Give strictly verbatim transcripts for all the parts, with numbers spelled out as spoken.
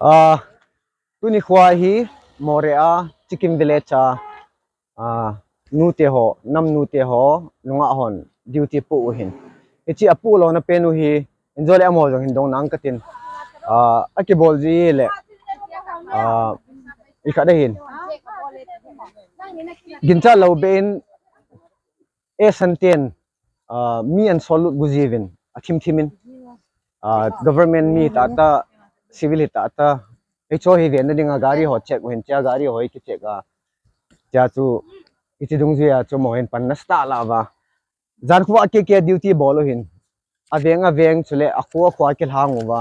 Ah, tuni khua hi Moreh a Chikim Village a, ah, nute ho, nam nute ho, nungah hon duty pu u hin. Hichi apu lona pen u hi, injo le amo jong hin dong nang katin. Ah, akibol ji le, ah, ikhat a hin. Ginchat lou be in, e santen, ah, mi an sol lut gu jiuvin, athim thim in. Ah, government mi tata, civil hi tata. Hicho hi venna dinga gari ho check u hin, tia gari ho hi kicheck a. Tia chu, hichi dungjuia chu mo hin pan nasa tah la va. Jan khu a keke duty bol u hin. Aveng aveng chule akhu akhu a kilhang uva.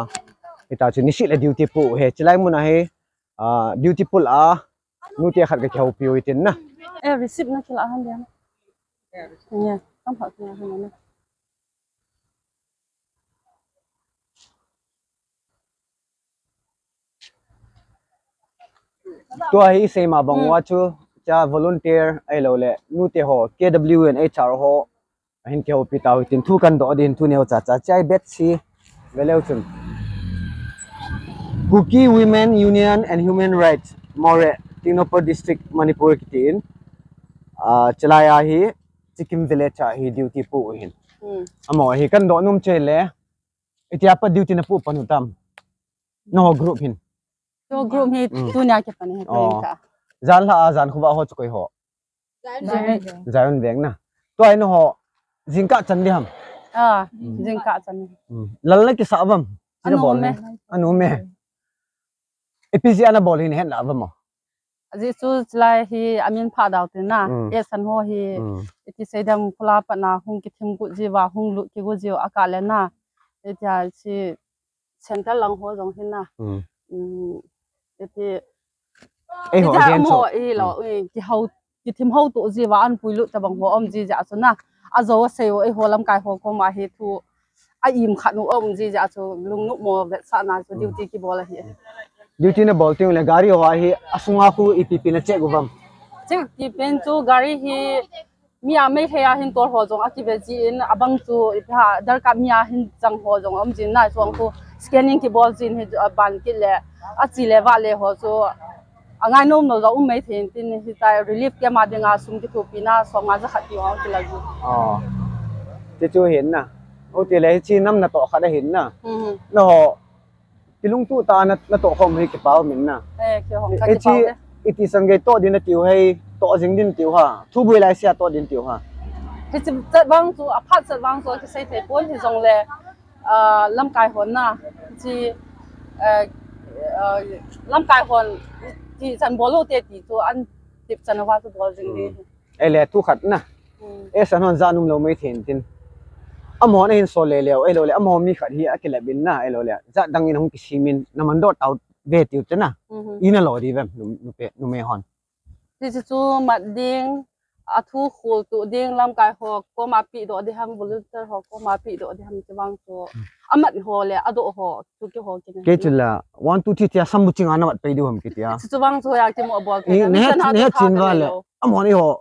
Hita chu nisih le duty pu u hi. Chilai mun a hi, ah, duty pu la a, nute khat kakihoupi u hitin na. Eh, receipt na kila han dia. Ya, tam pha kila han na. Tua hi seima bang Hmm. uva chu, cha volunteer ahilou le, nute ho, K W and H R ho, ahin kihoupi tau hitin thu kan doh din thu neo cha cha, chai bet si, veleu chun. Kuki Women Union and Human Rights, Moreh, Tengnoupal District, Manipur kitin, ah, chilai a hi, Chikim Village a hi duty pu u hin. Hmm. Amo hi kan doh nom chele, itia pa duty na pu pan u tam. Naho group hin. To group hi Hmm. tunia kipan hi Oh. ka. Jan la a jan khu va ho chu koi ho. Zion. Zion veng na. Tua hi naho jingkah chan di ham. Ah, Hmm. jingkah chan. Hmm. Lal na kisa vam. Anu me. Anu me. Ipi jeh a nabol hin het na vam mo. Ajeh chu chilai hi amin pha dau tin na. Hmm. E san ho hi Hmm. iti seidam khula pat na hung kithim gu jiuva hung lut kigu jiu a ka le na. Itia chi center lang ho jong hin na. Hmm. Um, iti, Ei ho iti again amo chu. I lo, Hmm. i, kihou, kithim hou tu jiuva an pui lut tabang ho um ji ja chu na. Ajo asei u, ei ho lamkai ho koma hi thu, a im khat u um ji ja chu, lungnom mo vetsahna chu Hmm. duty kibol ahi. Duty nabol teng le gari ho hi, asunga khu ipi pi na check u vam. Check ti pen chu gari hi, mi a Meitei a hin tol ho jong akive jin, abang chu ipi ha, darkar mi a hin chang ho jong um jin na, chuang chu scanning kibol jin hi, a ban kit le, achi le vah le ho chu, angai nom nom jong um mai thei in tin hi tai relief camp a dinga sum kithopi na, song nga ja khat ti ho kila ji. Oh. Ti chu hin na. O ti le hi chi nam na to khat a hin na. Hmm. Na ho, Kilungtoh tah a na, natoh khom hi kipah um in na. Eh, kihong ka Hichi, kipah um e. Iti sang gei toh din natiu hei, toh jing din tiu ha. Thubui lai sia toh din tiu ha. Hichi chet vang chu, aphat chet vang chu kisei thei pon hijongle, ah, lamkai hon na. Hichi, eh, eh, lamkai hon ti chan bol u te ti chu an tip chan a va chu bol jing di. Hmm. Ei le thu khat na. Hmm. E san hon ja nom lou mai thei in tin. Amahon ahin sol le leu, ahilou le, amaho mi khat hi akilep in na, ahilou le. Ja dang in hung kisim in, na man doh tau ve tiu te na. Mhm. Ina lo di vem, nu, nu pe, numei hon. Hichi chu mat ding, athu khol tu ding, lamkai ho, koma pi doh di ham, volunteer ho, koma pi doh di ham, ti vang chu. Hmm. Amat ho le, adoh ho, chu kiho kine. Kei chu la, one, two, three, tia sambuching a na mat pei diu ham kitia. Hichi chu vang chu ya kimo bol. I, ne, ne chin va le. Amahon eiho,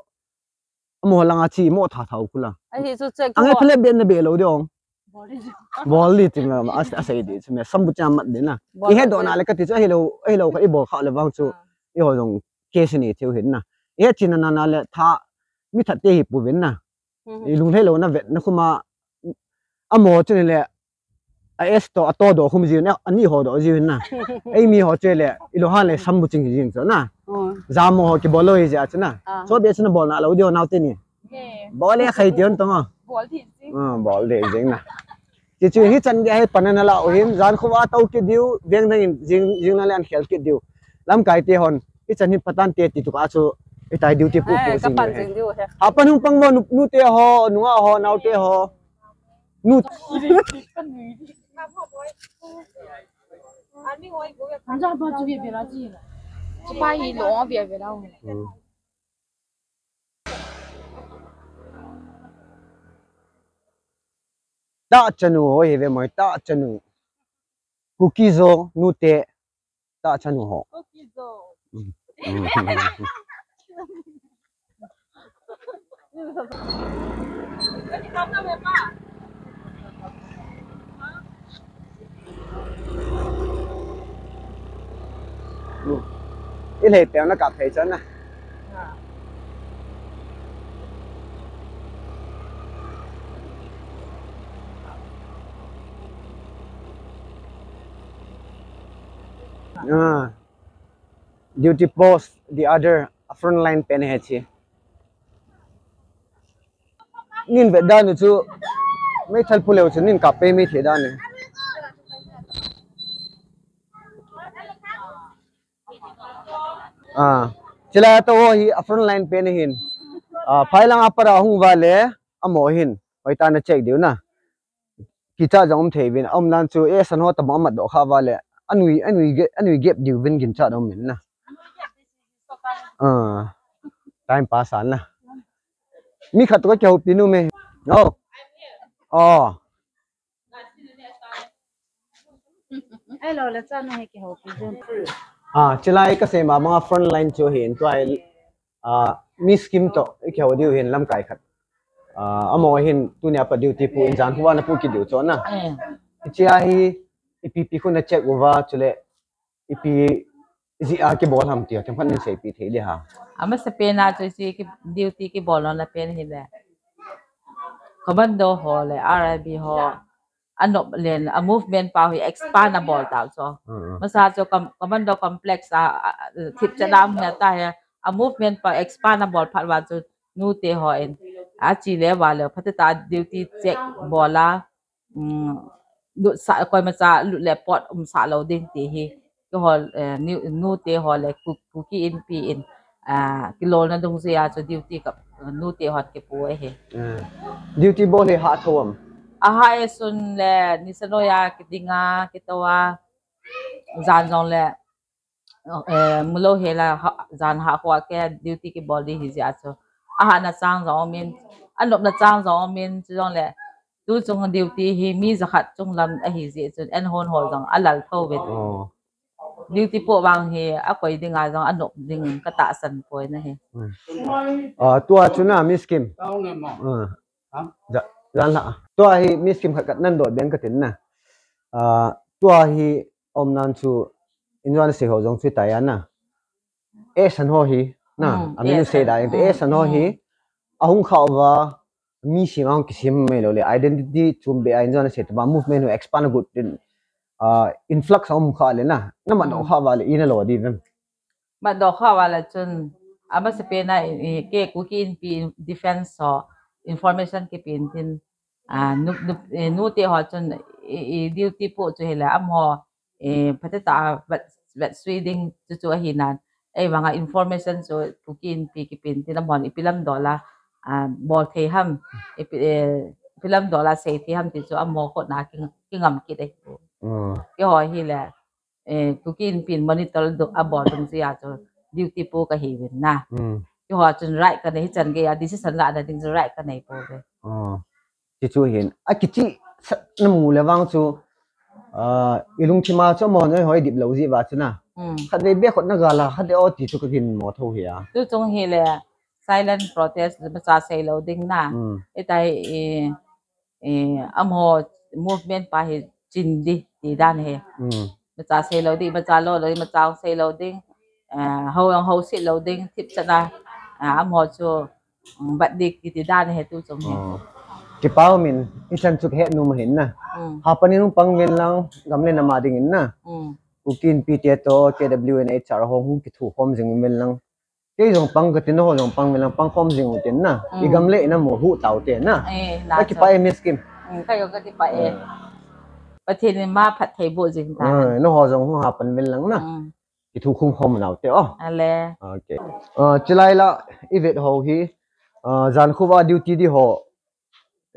Amaho langa chi mo tha thau kula. Ahi chu check Angai ko. Philip ben na be lo dong. Bol di ti ma, a, asei di chu me sambuching mat de na. Bol I he di. Do na le kati chu ahilou, ahilou kha i bol kha le vang chu. Ah. Eiho jong case ni theu hin na. I he chin na na le tha mi that te hi pu vin na. Mhm. I lung lhei lo na vet na khuma amaho chu ni le A S to, a to doh khum jiu na, ani ho doh jiu na. Ei mi ho chu le, i lo han le sambuching hi jing chu na. Oh. Jamo ho kibol lou hi jia chu na. Ah. Chu be chu na bol na lo diu nau te ni. Ye. Bol le khai ti on tong o. Bol di jing. Ah, bol di jing na. Ti chu hi chan ge hai pan na la u hin, jan khu va tau kit diu, veng dang in jing, jing na le an khel kit diu. Lamkai te hon, hi chan hi patan te ti tu ka chu, i tai duty pu Hai, pu ka jing pan he. Jing diu he. Apan hung pang mo nu, nu te ho, nunga ho, nau te ho. Nu. Anja ba chu ve ve la ji. Chu pa hi lo ve ve la. Hmm. Ta chanu ho hi ve moi ta chanu. Kuki Zo nute. Ta chanu ho. Kuki Zo. Mm. Mm. I lei peng na kap thei chan na. Ah. Duty post, the other, a front line pen hi chi. Nin vet dan u chu, meithal pu leu chu nin kap pe mai thei dan e. Ah, chulai a to hi a front line pen hin. Ah, phai lang a para hung uva le, amaho hin. Hoitah in a check diu na. Kicha jong um thei uvin, a um nan chu, eh, san ho tabang amat doh kha uva le, anui, anui ge-, anui gep diu vin ginchat um in na. Ah, time pass an na. Mi khat toh ka kihoupi nom e. Oh. Oh. Hello, le chan he kihoupi jun. Ah, chulai ka sei ma, ma front line chu hin, tua hi, ah, Miss Kim toh i kihou diu hin lamkai khat. Ah, amaho hin tunia pat duty pu in jan khu ana pu kit diu chu na. Eh. Hichea hi ipi ipi khu na check uva chule ipi jeh a kibol ham ti themkhat in seipi thei ding ham. Amasapen a chu hiche ki duty kibol lona pen hi le. Commando ho le R I B ho. Anop len, a movement pa hi expand abol tau chu. Mm, mm. Masa chu com-, commando complex a, a, a, thip chan a um na ta hi, a movement pa expand abol phat uva chu nute ho in. Achi le uva le, phatah a duty check bol a, um, lut sa, koima cha lut le pot umsah lou ding ti hi. Keiho, eh, nu, nute ho le Ku-, Kuki Inpi in, ah, kilolna dungjuia chu duty ka, nute hon kipu ahi. Eh. Duty bol hi hah tho am? Ahah e, sun le, nisa noiya kidinga, kitou a, jan jong le, eh, mulou hela, ha, jan hah khu a ke duty kibol ding hi jeh a chu. Ahahna chang jong umin, anopna chang jong umin, chujongle, tuchung duty hi mi jakhat chunglam ahi jeh chun, an hon ho jong alal tho uvin. Oh. Duty poh vang hi akoi dinga jong anop dingin katahsan poi na hi. Hmm. Ah, tua chu na, Miss Kim. Ah. Ja, jan la. Tua hi Miss Kim khat khat nan dot beng katin na. Ah, tua hi um nan chu, in jong na sei ho jong chu tai a na. Eh, san ho hi na. Hmm, amin eh, sei san. Da eng te, eh, san ho hi. Hmm. Ahung kha uva, mi sem a hung kisem mai lou le, identity chom be a in jong na sei taba movement hu expand agot tin, ah, influx a um kha le na, na mat doh kha uva le, ina lo di vem. Mat doh kha uva le chun, amasapen a, i, i, ke Kuki Inpi defense ho, information kipe in tin, ah, nu, nu, eh, nute ho chun, i, i, duty poh chu hi le, amaho, eh, phatah a vet, vetsui ding chu chu ahi nan. Ei vang a information chu Kuki Inpi kipe in tin amahon ipi lam dol a, ah, bol thei ham, ipi, eh, ipi lam dol a sei thei ham ti chu amaho khut na ki, kingam kit e. Mm. Keiho hi le, eh, Kuki Inpi in monitor do, abol dungjuia chu duty poh kahi uvin na. Mm. Keiho chun right kanei, hichan gei a decision lahna ding chu right kanei pouve. Oh. Ti chu hin, akichihsah na mu le vang chu, ah, i lungthim a chu amahon hoi dip lou jeh uva chu na. Hmm. Khatvei be khut na gal a, khatvei o ti chu kahin mo tho hi a. Tuchung hi le silent protest, imacha sei lou ding na. Hmm. Itai i, i, amaho movement pa hi chin ding ti dan hi. Hmm. Imacha sei lou ding, imacha lo lou, imacha sei lou ding. Ah, ho jong ho sei lou ding, thip chan a, ah, amaho chu um, bat ding kiti dan hi tuchung hi. Oh. Kipa umin, hichan chu kahet nom ahin na. Mm. Hapan in hung pang uvin lang, gam le nam a dingin na. Mm. Kuki Inpi te toh, K W N H R ho hung kithukhom jing uvin lang. Kei jong pang katin, ho jong pang uvin lang, pangkhom jing utin na. Mm. I gam le i nam u hu tau te na. Eh, na. Kakipah e Miss Kim. Mm, kei jong kakipah e. Eh. Pathen in ma phatthei boh jing ta. Eh, nangho jong hung hapan uvin lang na. Mm. Kithukhom khom nau te o. Ale. Okay. Ah, chulai la i vet ho hi, ah, jan khu uva duty ding ho.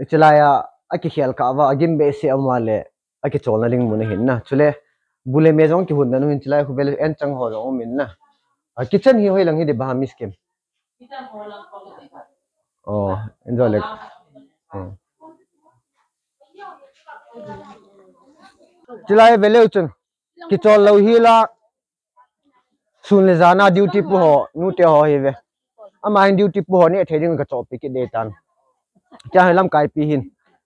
Chulai a, akikhel kah uva, agim behseh a um uva le, akicholna ding mun ahin na. Chule, bu le me jong kihunna nu hin chulai khu vel en chang ho jong um in na. Ah, kitchen hi hoilang hi ding ba Miss Kim? Oh, enjoy le. Oh. Chulai ve leu chun. Kichol lou hi la. Sun le jan a duty pu ho, nute ho hi ve. Ama hin duty pu ho neh thei ding kachohpi kit ding tan. Cha hi lamkaipi hin.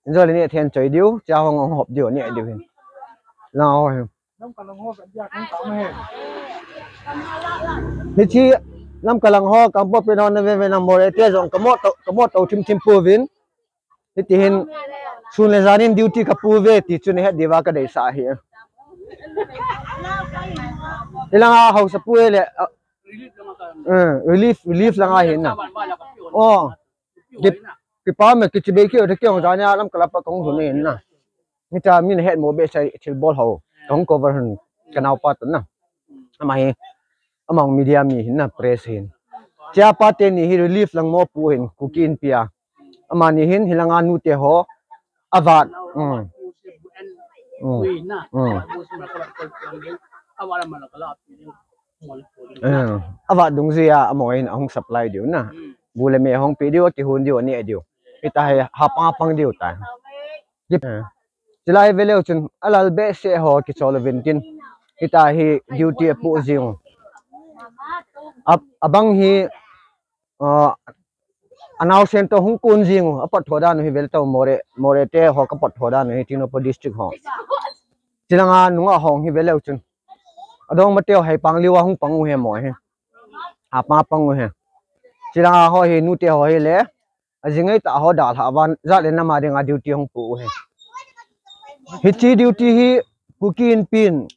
Enjoy le neh thei in choi diu, cha ho ngong hop diu, neh diu hin. La ho hin. Hichi Lamka lang ho, Kangpokpi ho na ve ve na Moreh te jong kamo to, kamo to thim thim pouvin. Hiti hin sun le jan in duty kapu ve ti chu nahet diuva kadeisah ahi. Hilanga haosapu le, ah, eh, relief, relief langa hin na. Oh. Ki, kipa me kichi be ki o te ki ong jani a Lamka lapa kong hun hin na. Hita min het mo behseh thilbol ho. Kong cover hun kanaopa toh na. Ama hi, ama media mi hin na, press hin. Chiapa teni hi relief lang mo pu hin, Kuki Inpi a. Amani hin, hilanga nute ho avat. Mm. Mm. Mm. Eh, avat dungjui a, amaho in ahung supply diu na. Bu le me hung pe diu, akihon diu, aneh diu. Hita hi hapang hapang diu ta. Eh. Chulai veleu chun alal behseh ho kichol uvin tin. Hita hi duty apoh jing u. A, abang hi, ah, anao sen toh hung kon jing u, apot tho dan u hi vel toh Moreh, Moreh te ho kapot tho dan u hi Tengnoupal district ho. Chulanga nungah ho hi veleu chun. Adongma teu hei pang liu a hung pang u hi mo hi. Hapang pang u hi. Chulanga ho hi nute ho hi le. Ajing ngai ta ho dalha van jat le nam a dinga duty hung pu u hi. Hichi duty hi Kuki Inpi in,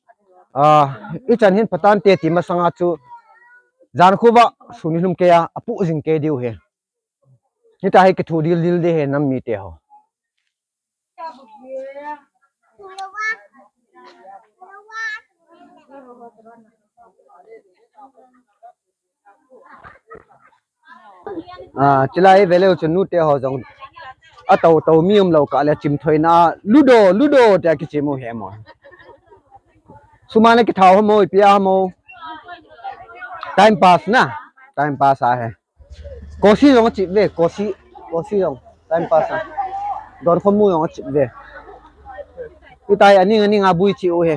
ah, ichan hin patan te ti masanga chu jan khuva suni lhum kei a, apoh jing kei diu hi. Hita hi kithu dildil ding hi nam mite ho. Ah, chulai veleu chun nute ho jong atou tou mi umlou kah le chimthoina Ludo, Ludo tia kichim u hi mo. Sum a na kithao ho mo, ipi a mo. Time pass na. Time pass ahi. Kosi jong achip ve, kosi, kosi jong. Time pass a. Don khomu jong achip ve. Hita hi aning aning a bui chi u hi.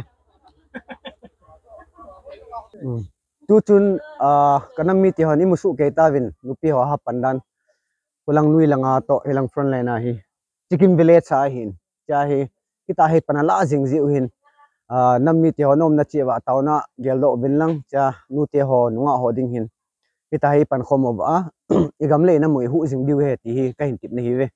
Hmm. Tuchun, ah, kanam mite hon imu soh kei tauvin, nupi ho hapan dan. Khulang lui langa toh, hilang front line a hi. Chicken village a hin. Chia hi, hita hi pan ala jing jiu hin. Ah, nam mite ho nomna cheh uva taona geldoh uvin lang. Chia nute ho nungah ho ding hin. Hita hi pan khom uva. Igam le inamu ihuh jing diu hi ti hi kahin tepna ahi ve.